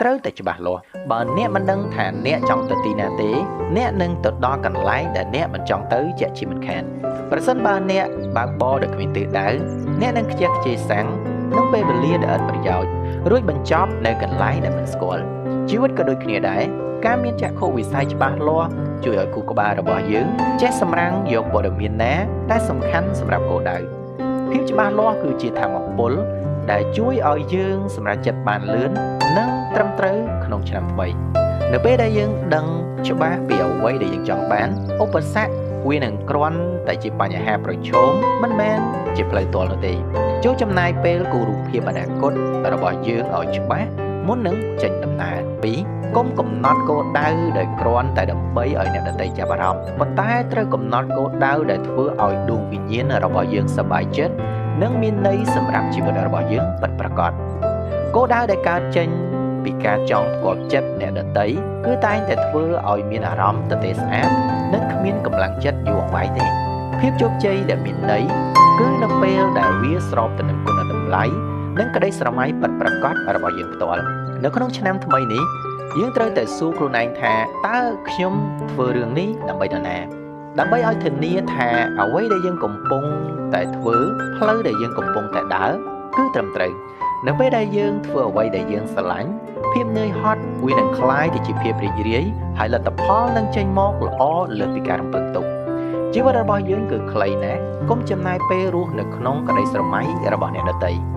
ត្រូវតែច្បាស់លាស់បើអ្នកមិនដឹងថាអ្នកចង់ទៅទីណាទេអ្នកនឹងទៅដល់កន្លែងដែលអ្នកមិនចង់ទៅជាក់ជាមិនខានប្រសិនបើអ្នកបើកបរដោយគ្មានទិសដៅអ្នកនឹងខ្ជះខ្ជាយសាំងនិងពេលវេលាដែលឥតប្រយោជន៍រួចបញ្ចប់នៅកន្លែងដែលមិនស្គាល់ជីវិតក៏ដូចគ្នាដែរការមានចក្ខុវិស័យច្បាស់លាស់ជួយឲ្យខួរក្បាលរបស់យើងចេះសម្រាំងយកព័ត៌មានណាដែលសំខាន់សម្រាប់គោលដៅភាពច្បាស់លាស់គឺជាធម៌ពលដែលជួយឲ្យយើងសម្រេចចិត្តបានលឿននិងត្រឹមត្រូវក្នុងឆ្នាំថ្មីនៅពេលដែលយើងដឹងច្បាស់ពីអ្វីដែលយើងចង់បានឧបសគ្គវានឹងគ្រាន់តែជាបញ្ហាប្រឈមមិនមែនជាផ្លូវទល់នោះទេចូលចំណាយពេលគូរូបភាពអនាគតរបស់យើងឲ្យច្បាស់មុននឹងចេញដំណើរ2កុំកំណត់គោលដៅដោយគ្រាន់តែដើម្បីឲ្យអ្នកដទៃចាប់អារម្មណ៍ប៉ុន្តែត្រូវកំណត់គោលដៅដែលធ្វើឲ្យដួងវិញ្ញាណរបស់យើងសប្បាយចិត្តនិងមានន័យសម្រាប់ជីវិតរបស់យើងពិតប្រាកដគោលដៅដែលកើតចេញពីការចង់ផ្គាប់ចិត្តអ្នកដទៃគឺតែងតែធ្វើឲ្យមានអារម្មណ៍ទទេស្អាតនិងគ្មានកម្លាំងចិត្តយូរអង្វែងទេភាពជោគជ័យដែលមានន័យគឺនៅពេលដែលវាស្របទៅនឹងគុណតម្លៃនិងក្តីស្រមៃពិតប្រាកដរបស់យើងផ្ទាល់នៅក្នុងឆ្នាំថ្មីនេះយើងត្រូវតែសួរខ្លួនឯងថាតើខ្ញុំធ្វើរឿងនេះដើម្បីនរណាដើម្បីឲ្យធានាថាអ្វីដែលយើងកំពុងតែធ្វើផ្លូវដែលយើងកំពុងតែដើរគឺត្រឹមត្រូវនៅពេលដែលយើងធ្វើអ្វីដែលយើងស្រឡាញ់ភាពនឿយហត់វានឹងក្លាយទៅជាភាពរីករាយហើយលទ្ធផលនឹងចេញមកល្អលើសពីការរំពឹងទុកជីវិតរបស់យើងគឺខ្លីណាស់កុំចំណាយពេលរស់នៅក្នុងក្តីស្រមៃរបស់អ្នកដទៃ។